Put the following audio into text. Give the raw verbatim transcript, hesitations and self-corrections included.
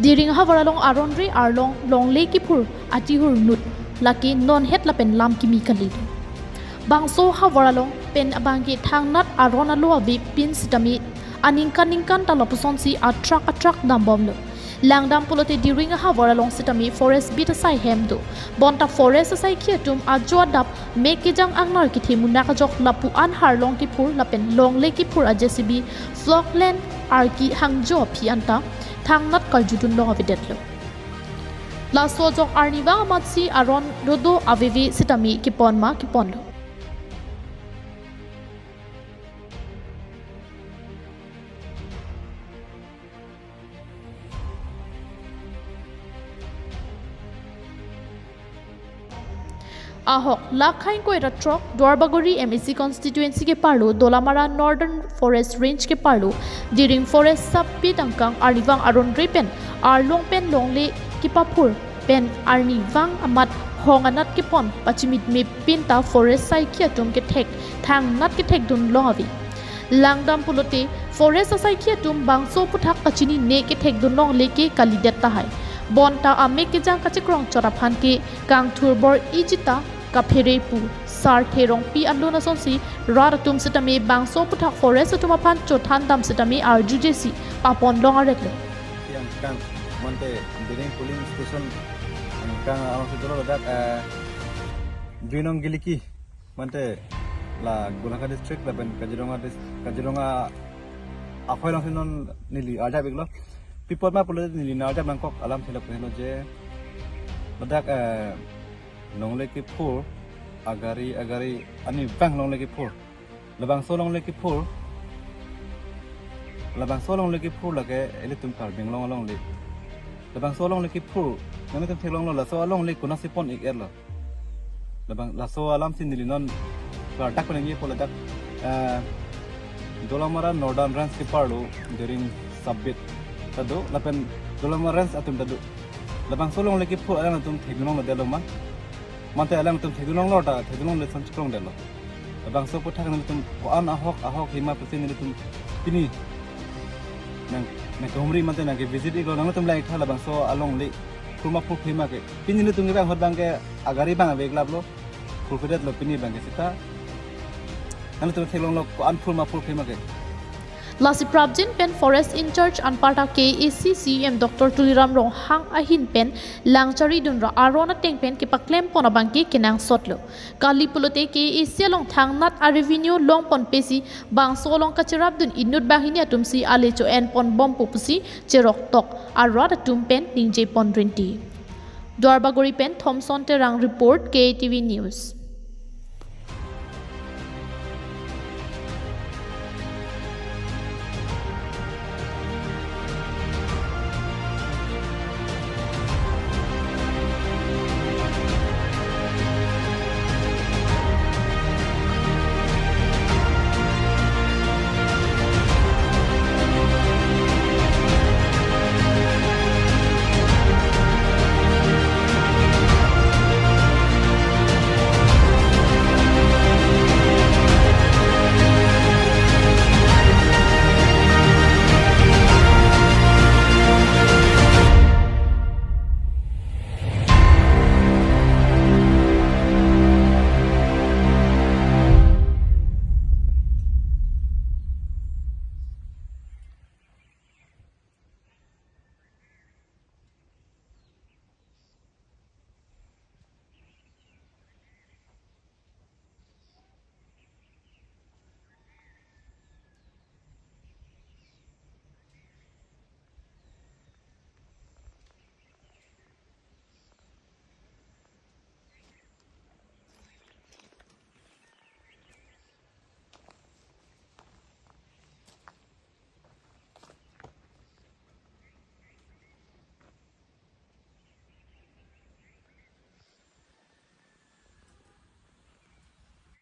Diring havar along aron re arlong longle kiphur atihur nut lake non het lapen lam kimi kali. Bangso havar along pen abangke thangnat aron alo avepin sitame aningkan ningkan ta lapusonsi atrak atrak dambomlo. Langdam pulote Diring havar along sitame forest bit asai hem do. Bonta forest asaikhi atum ajo adap mek kejang angnar kethe munak ajok lapu-an arlong kiphur lapen longle kiphur a J C B Falkland arki hangjo aphi anta thangnat karjudun long avedetlo. Laso ajok arnivang amatsi aron dodo aveve sitame kepon ma kepon do. Ahok, lak khaingkoi ra throk, Duarbagori M A C constituency keparlo, Dolamara Northern Forest Range keparlo, Diring Forest Sub Bit angkang arnivang aron re pen arlong pen longle kipaphur pen arnivang amat hong anat kepon pachimit mepin ta forest asaikhi atum kethek thangnat kethekdun long ave. Langdam pulote forest asaikhi atum bangso aphuthak kachinine kethekdun longle ke kalidet tahai. Bonta amek kejang kachekrong chot aphan ke kangthur bor-i jita kaphere pu Sarthe Rongpi anlo, lasonsi rat atum sitame bangso aphuthak forest atum aphan chothan dam sitame arjujesi papon long aretlo. Yang kang mante Diring polling station yang kang along situ lo ladak, eh, Duinong Giliki mante la Golaghat district lapen Kaziranga dis-, Kaziranga akhoi alongsi non neli arjap iklo. Pi apot ma pulo neli arjap nangkok alam silap helo je ladak, eh, longle kiphur agari agari arnivang longle kiphur. Labangso longle kiphur, labangso longle kiphur lake ilitum Karbi Anglong alongle. Labangso longle kiphur, nanglitum theklonglo laso alongle konatsi pon-ik-etlo. Labang laso alamsi neli non klardak penang ye poladak, eh, Dolamara Northern Range keparlo Diring Sub Bit ta do lapen Dolamara Range atum ta do. Labangso longle kiphur alangtum theklonglo detlo ma. Mante alangtum theklonglo ta theklongle son chikrong detlo. Labangso aphuthak nangtum ko-an ahok ahok hima pusi nangtum pini nang, nangkehumri mante nangkevisit iklo, nangtum lang-iktha labangso alongle phurma phurphri ma ke. Pini nangtum kevang ahut abangke agari abang ave klaplo, phurphredetlo pini abangke seta. Nangtum theklonglo ko-an phurma phurphri ma ke. Lasi prapjin pen forest in charge anparta K A A C C E M Doctor Tuliram Ronghang ahin pen lang charidunra aron ateng pen kepaklem pon abangke kenangsotlo. Kali pulote K A A C along thangnat a revenue long ponpesi bangso along kacherapdun inut banghini atumsi ale cho-en ponbompo pusi cheroktok arat atum pen ningje pon rinti. Duarbagori pen Thomson Terang report, K A T V News.